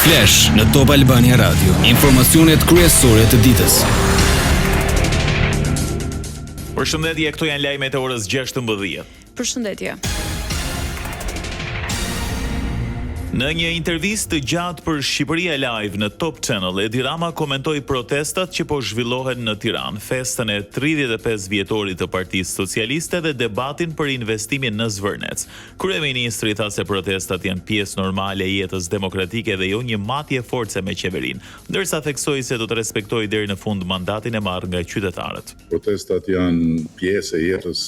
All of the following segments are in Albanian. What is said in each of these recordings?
Flash në Top Albania Radio, informacionet kryesore të ditës. Përshëndetje, këto janë lajmet e orës 16. Përshëndetje. Në një intervistë të gjatë për Shqipëria Live në Top Channel, Edi Rama komentoi protestat që po zhvillohen në Tiranë, festën e 35 vjetorit të Partisë Socialiste dhe debatin për investimin në Zvërnec. Kryeministri tha se protestat janë pjesë normale e jetës demokratike dhe jo një matje force me qeverinë, ndërsa theksoi se do të respektojë deri në fund mandatin e marrë nga qytetarët. Protestat janë pjesë e jetës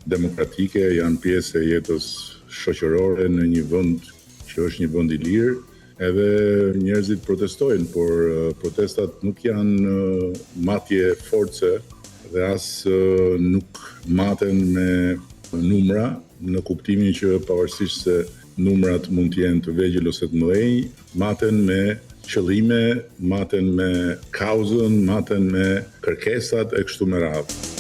demokratike, janë pjesë e jetës shoqërore në një vend që është një vend i lirë, edhe njerëzit protestojnë, por protestat nuk janë matje force dhe as nuk maten me numra, në kuptimin që pavarësisht se numrat mund të jenë të vegjël ose të mëdhenj, maten me qëllime, maten me kauzën, maten me kërkesat e kështu me radhë.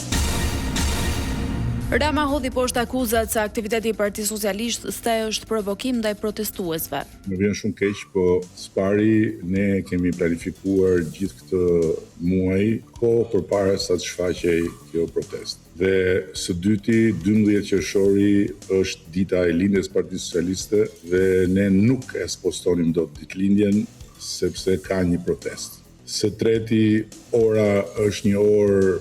Rama hodhi poshtë akuzat se aktiviteti i Partisë Socialiste është provokim ndaj protestuesve. Më vjen shumë keq, po së pari ne kemi planifikuar gjithë këtë muaj kohë përpara sa të shfaqej kjo protestë. Dhe së dyti, 12 qershori është dita e lindjes së Partisë Socialiste dhe ne nuk e spostonim dot ditëlindjen sepse ka një protestë. Së treti, ora është një orë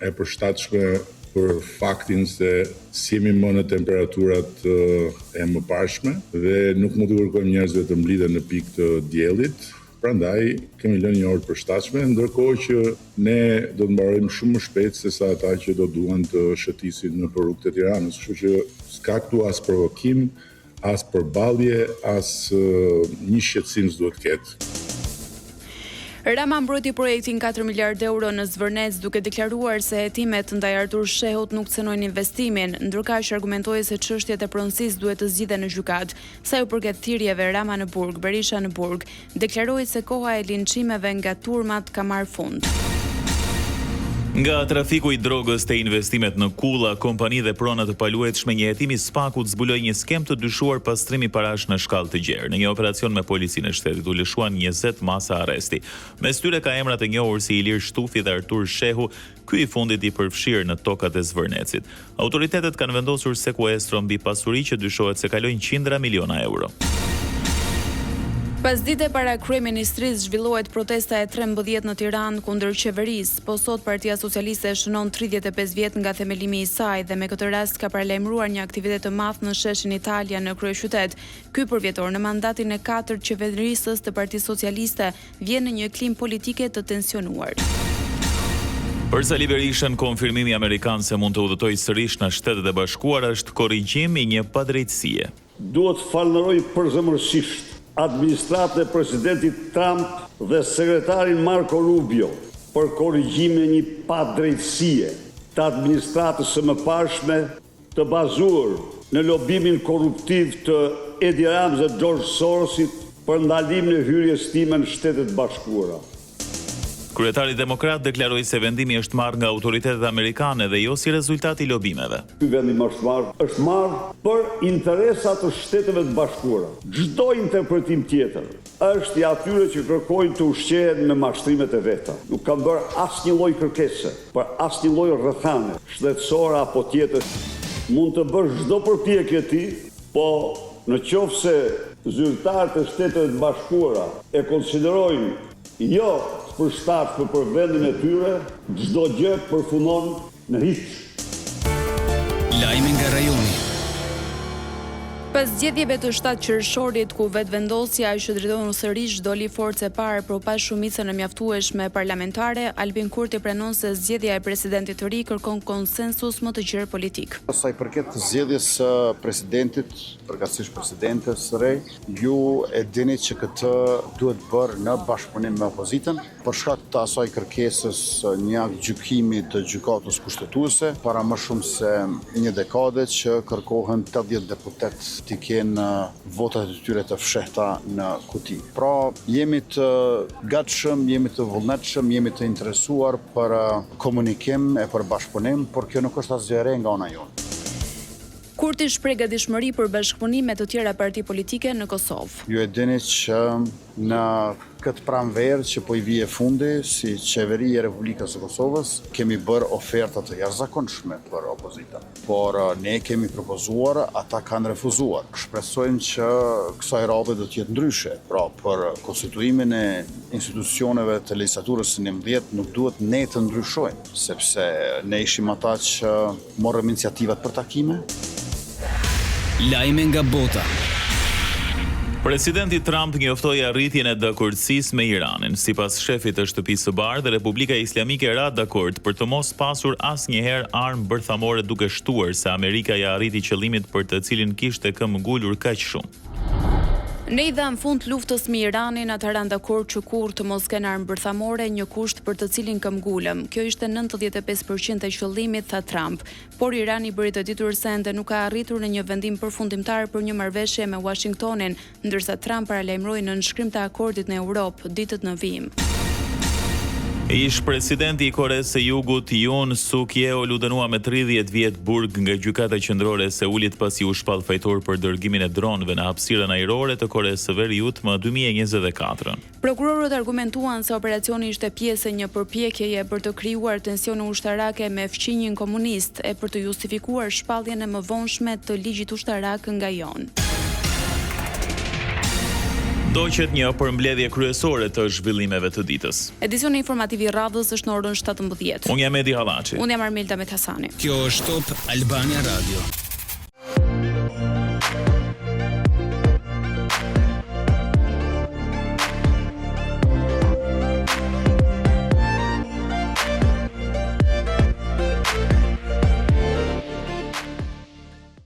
e përshtatshme për faktin se s'jemi më në temperaturat e mëparshme dhe nuk mund t'u kërkojmë njerëzve të mblidhen në pikë të diellit, prandaj kemi lënë një orë të përshtatshme, ndërkohë që ne do të mbarojmë shumë më shpejt sesa ata që do duan të shëtisin nëpër rrugët e Tiranës, kështu që s'ka këtu as provokim, As përballje, as një shqetësim s'duhet të ketë. Rama mbrojti projektin 4 miliardë euro në Zvërnec duke deklaruar se hetimet ndaj Artur Shehut nuk cenojnë investimin, ndërkaq argumentoi se çështjet e pronësisë duhet të zgjidhen në gjykatë. Sa u përket thirrjeve Rama në burg, Berisha në burg, Deklaroi se koha e linçimeve nga turmat ka marrë fund. Nga trafiku i drogës te investimet në kulla, kompani dhe prona të paluajtshme, një hetim i SPAK-ut zbuloi një skemë të dyshuar pastrimi parash në shkallë të gjerë. Në një operacion me Policinë e Shtetit u lëshuan 20 masa arresti. Mes tyre ka emra të njohur si Ilir Shtufi dhe Artur Shehu, ky i fundit i përfshirë në tokat e Zvërnecit. Autoritetet kanë vendosur sekuestro mbi pasuri që dyshohet se kalojnë qindra miliona euro. Pasdite para kryeministrisë zhvillohet protesta e 13 në Tiranë kundër qeverisë. Po sot Partia Socialiste shënon 35 vjet nga themelimi i saj dhe me këtë rast ka paralajmëruar një aktivitet të madh në sheshin Italia në kryeqytet. Ky përvjetor në mandatin e katërt qeverisës të Partisë Socialiste vjen në një klimë politike të tensionuar. Për Sali Berishën, konfirmimi amerikan se mund të udhëtojë sërish në Shtetet e Bashkuara është korrigjim i një padrejtësie. Dua të falënderoj përzemërsisht administratën e Presidentit Trump dhe Sekretarin Marco Rubio për korrigjimin e një padrejtësie të administratës së mëparshme të bazuar në lobimin korruptiv të Edi Ramës dhe Xhorxh Sorosit për ndalimin e hyrjes time në Shtetet e Bashkuara. Kryetari demokrat deklaroi se vendimi është marrë nga autoritetet amerikane dhe jo si rezultat i lobimeve. Ky vendim është marrë është marrë për interesa të Shteteve të Bashkuara. Çdo interpretim tjetër është i atyre që kërkojnë të ushqehen me mashtrimet e veta. Nuk kam bërë asnjë lloj kërkese për asnjë lloj rrethane, shëndetësore apo tjetër. Mund të bësh çdo përpjekje ti, po në qoftë se zyrtarët e Shteteve të Bashkuara e konsiderojnë jo të përshtatshme për vendin e tyre, çdo gjë përfundon Në hiç. Lajme nga rajoni. Pas zgjedhjeve të 7 qershorit, ku Vetëvendosja që drejton sërish doli forcë e parë, por pa shumicën e mjaftueshme parlamentare, Albin Kurti pranon se zgjedhja e presidentit të ri kërkon konsensus më të gjerë politik. Sa i përket zgjedhjes së presidentit, përkatësisht presidentes së re, ju e dini që këtë duhet bërë në bashkëpunim me opozitën. Për shkak të asaj kërkesës një aktgjykimi të Gjykatës Kushtetuese, para më shumë se një dekade që kërkohen 80 deputetë t'i kenë votat e tyre të fshehta në kuti. Pra, jemi të gatshëm, jemi të vullnetshëm, jemi të interesuar për komunikim e për bashkëpunim, por kjo nuk është asgjë e re nga ana jonë. Kurti shpreh gatishmëri për bashkëpunim me të tjera parti politike në Kosovë. Ju e dini që në këtë pranverë që po i vije fundi, si Qeveri e Republikës së Kosovës, kemi bërë oferta të jashtëzakonshme për opozitën. Por ne kemi propozuar, ata kanë refuzuar. Shpresojmë që kësaj radhe do të jetë ndryshe. Pra, për konstituimin e institucioneve të legjislaturës së 11 nuk duhet ne të ndryshojmë, sepse ne ishim ata që Morëm iniciativat për takime. Lajme nga bota. Presidenti Trump njoftoi arritjen e dakordësisë me Iranin. Sipas shefit të Shtëpisë së Bardhë, Republika Islamike ra dakord për të mos pasur asnjëherë armë bërthamore duke shtuar se Amerika ia arriti qëllimit për të cilin kishte këmbëngulur kaq shumë. Ne i dhamë fund luftës me Iranin, ata ranë dakord që kurrë të mos kenë armë bërthamore, një kusht për të cilin këmbëngulëm. Kjo ishte 95 për qind e qëllimit, tha Trump. Por Irani bëri të ditur se ende nuk ka arritur në një vendim përfundimtar për një marrëveshje me Uashingtonin, ndërsa Trump paralajmëroi nënshkrim të akordit në Europë, ditët në vijim. Ish-presidenti i Koresë së Jugut, Yoon Suk Yeol u dënua me 30 vjet burg nga Gjykata Qendrore e Seulit pasi u shpall fajtor për dërgimin e dronëve në hapësirën ajrore të Koresë së Veriut më 2024. Prokurorët argumentuan se operacioni ishte pjesë e një përpjekjeje për të krijuar tensione ushtarake me fqinjin komunist e për të justifikuar shpalljen e mëvonshme të ligjit ushtarak nga Yoon. Ndoqët një përmbledhje kryesore të zhvillimeve të ditës. Edicioni informativ i radhës është në orën 17. Unë jam Edi Hallaçi. Unë jam Armelda Methasani. Kjo është Top Albania Radio.